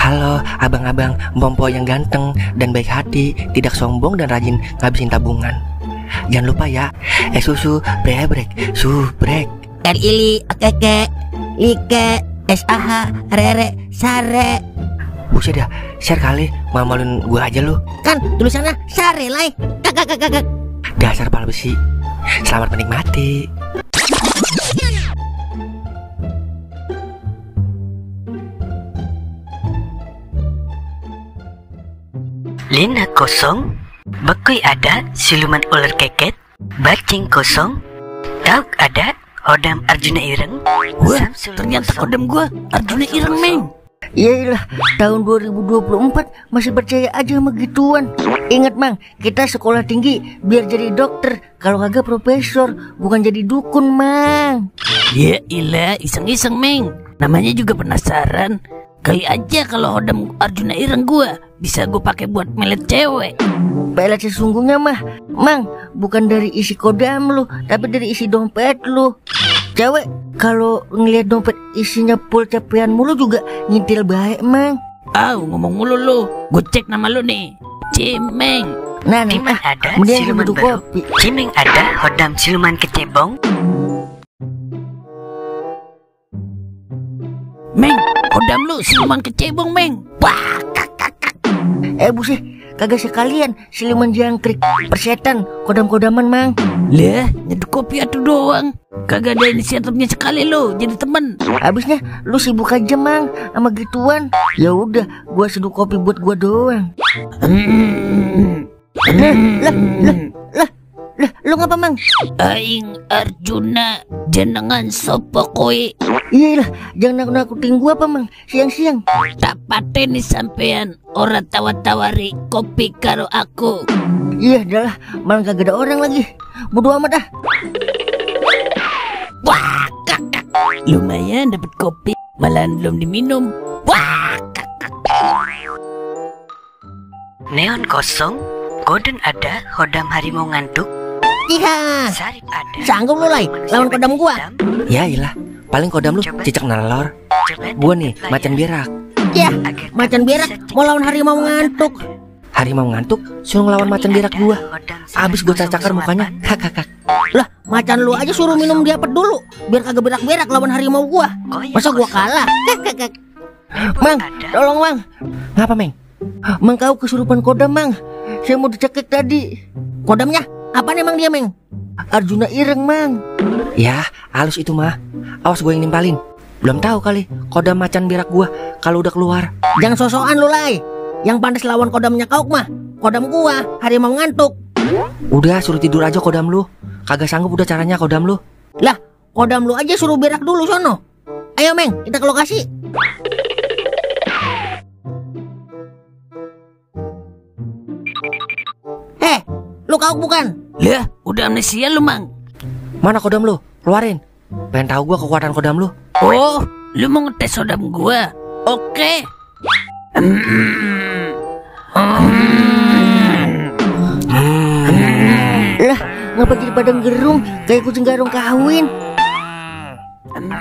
Halo abang-abang Bompo yang ganteng dan baik hati, tidak sombong dan rajin ngabisin tabungan. Jangan lupa ya, susu brebrek, subrek. Ili, keke, like, SAH, rere, sare. Buset dah, share kali, mamalin gua aja lu. Kan tulisannya sare lai. Kakak. Dasar pala besi. Selamat menikmati. Lina kosong, bakui ada, siluman ular keket, bacing kosong, kauk ada, hodam Arjuna Ireng. Wah, ternyata kodam gua Arjuna Ireng, Meng. Iyalah, tahun 2024 masih percaya aja sama gituan. Ingat Mang, kita sekolah tinggi biar jadi dokter, kalau kagak profesor, bukan jadi dukun Mang. Ya ilah, iseng-iseng Meng. Namanya juga penasaran. Kali aja kalau hodam Arjuna Ireng gua bisa gua pakai buat melet cewek. Pelet sesungguhnya mah, Mang, bukan dari isi kodam lu, tapi dari isi dompet lu. Cewek kalau ngeliat dompet isinya full cepean mulu juga ngintil baik Mang. Ngomong mulu lu. Gue cek nama lu nih, Cimeng. Nah, Timang ada, kemudian siluman duduk baru. kopi. Cimeng ada, hodam siluman kecebong. Meng, hodam lu siluman kecebong, Meng. Wah, Buset, kagak sekalian siluman jangkrik, persetan, kodam-kodaman Mang. Lah, nyeduk kopi atuh doang. Kagak ada inisiatifnya sekali lu jadi temen. Habisnya lu sibuk aja Mang sama gituan. Ya udah, gua seduh kopi buat gua doang. Lah, lu ngapa Mang? Aing Arjuna jenengan sopo kowe. Iyalah, jangan nakut-nakutin gua apa Mang, siang-siang. Tak pateni sampean ora tawar-tawari kopi karo aku. Iya, dah lah, malah kagak ada orang lagi. Bodo amat dah. Wah, kakak. Lumayan dapat kopi, malahan belum diminum. Wah, kakak. Neon kosong, golden ada, hodam harimau ngantuk. Iya, Sarip ada. sanggup lu Lai lawan kodam gua. Ya ilah, paling kodam lu cicak nelor. Gua nih macan berak. Ya, macan berak mau lawan harimau ngantuk. Harimau ngantuk suruh ngelawan macan berak gua. Abis gua cakar mukanya. Kakak. Lah, macan lu aja suruh minum diapet dulu biar kagak berak-berak lawan harimau gua. Masa gua kalah? Mang, tolong Mang. Ngapa Meng? Mang kau kesurupan kodam Mang. Saya mau dicekik tadi. Kodamnya? Apaan emang dia Meng? Arjuna Ireng Mang. Ya, halus itu mah. Awas gue yang nimpalin. Belum tahu kali kodam macan berak gua kalau udah keluar. Jangan sosokan lu Lai. Yang pantas lawan kodamnya kauk mah kodam gua, harimau ngantuk. Udah suruh tidur aja kodam lu. Kagak sanggup udah caranya kodam lu. Lah, kodam lu aja suruh berak dulu sono. Ayo Meng, kita ke lokasi. Lu kauk bukan? Lah, udah amnesia lu, Mang. Mana kodam lu? Keluarin. Pengen tahu gua kekuatan kodam lu. Oh, lu mau ngetes kodam gua? Oke. Lah, ngapa jadi pada gerung kayak kucing garung kawin?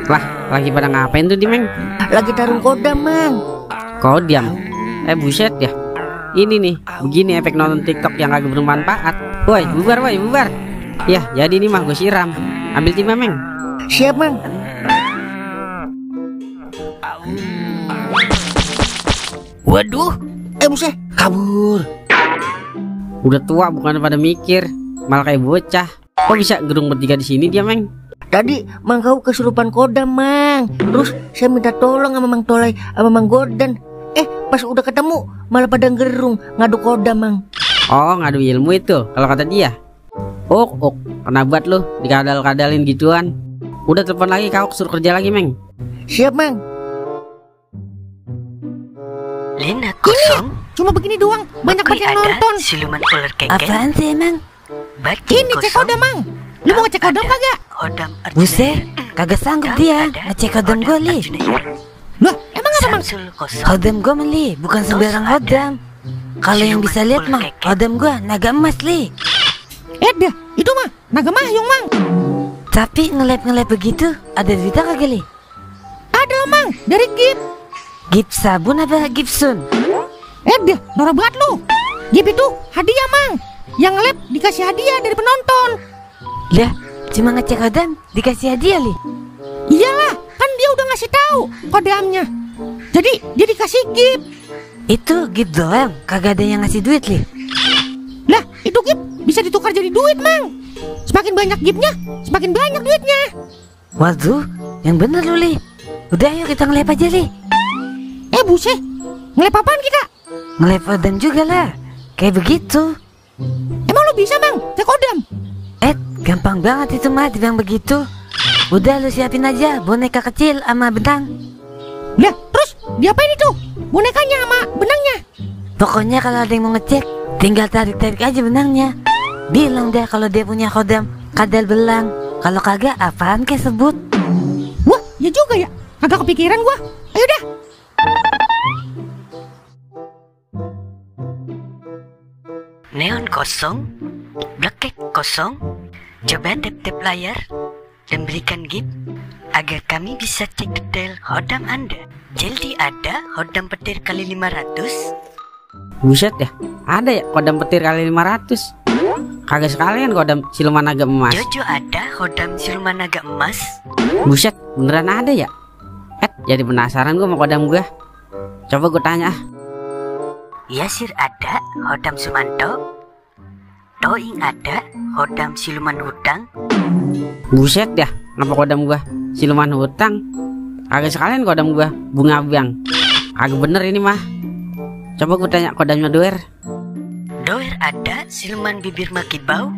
Lah, lagi pada ngapain tuh di Meng? Lagi tarung kodam Mang. Kodam? Buset ya. Ini nih, begini efek nonton TikTok yang agak bermanfaat. Woi, bubar woi, bubar. Ya, jadi ini mah gue siram. Ambil timah Meng. Siap Mang. Waduh, Buset, Kabur. Udah tua bukan pada mikir, malah kayak bocah. Kok bisa gerung bertiga di sini dia Meng? tadi Mang kau kesurupan kodam Mang. Terus saya minta tolong sama Mang Tolai sama Mang Godan. Pas udah ketemu malah pada gerung ngadu kodam Mang. Oh, ngadu ilmu itu kalau kata dia. Ok, kena buat lu dikadal-kadalin gituan. Udah telepon lagi kau suruh kerja lagi Meng. Siap Mang. Lina kosong, Cuma begini doang, banyak bakui yang ada, nonton. siluman ular keket. apaan sih emang? Bacing Ini cek kosong, kodam Mang. Lu mau ngecek kodam ada, kagak? hodam Arjuna Buset, Ireng. kagak sanggup Kauk dia ada, ngecek kodam gua, Li. Arjuna Ireng. Lah, emang apa Mang? Samsul kosong, Hodam gua, Li, bukan sembarang ada. hodam. Kalau yang bisa lihat mah, hodam gua naga emas, Li. Dah, itu mah naga mayung Mang. Tapi nge-lab begitu, ada cerita kagak, Li? Ada Mang, dari Gip. Gip sabun apa Gibson? Deh, norak banget lu. Gip itu hadiah, Mang. Yang nge-lab dikasih hadiah dari penonton. Lah, cuma ngecek hodam dikasih hadiah li. Iyalah, kan dia udah ngasih tahu kodamnya. Jadi dia dikasih Gip. Itu Gip doang, kagak ada yang ngasih duit li. Lah, itu Gip bisa ditukar jadi duit, Mang. Semakin banyak Gipnya, semakin banyak duitnya. Waduh, yang bener lu li. Udah ayo kita ngelap aja li. Buset, ngelap apaan kita? Ngelap hodam juga lah. Kayak begitu. Emang lu bisa, Mang, cek kodam? Gampang banget itu mah dibilang begitu. Udah lu siapin aja boneka kecil sama benang. Lah, terus diapain itu? Bonekanya sama benangnya? Pokoknya kalau ada yang mau ngecek, tinggal tarik-tarik aja benangnya. Bilang deh kalau dia punya kodam kadal belang. Kalau kagak apaan kek sebut. Wah, ya juga ya. Kagak kepikiran gua. Ayo dah. Neon kosong, blacklight kosong. Coba tap-tap layar dan berikan gift agar kami bisa cek detail hodam Anda. Jadi ada hodam petir kali 500. Buset ya, ada ya kodam petir kali 500. Kagak sekalian kodam siluman naga emas. Jojo ada hodam siluman naga emas. Buset, beneran ada ya? Jadi penasaran gua sama kodam gua. Coba gua tanya. Yasir ada hodam Sumanto. Toing ada hodam siluman hutang. Buset ya, ngapa kodam gua siluman hutang? Kagak sekalian kodam gua bunga bang. Kagak bener ini mah. Coba gua tanya kodamnya Doer. Doer ada siluman bibir makibau.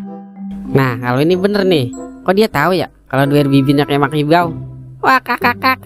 Nah, kalau ini bener nih. Kok dia tahu ya kalau Doer bibirnya kayak makibau? Wah, kakak.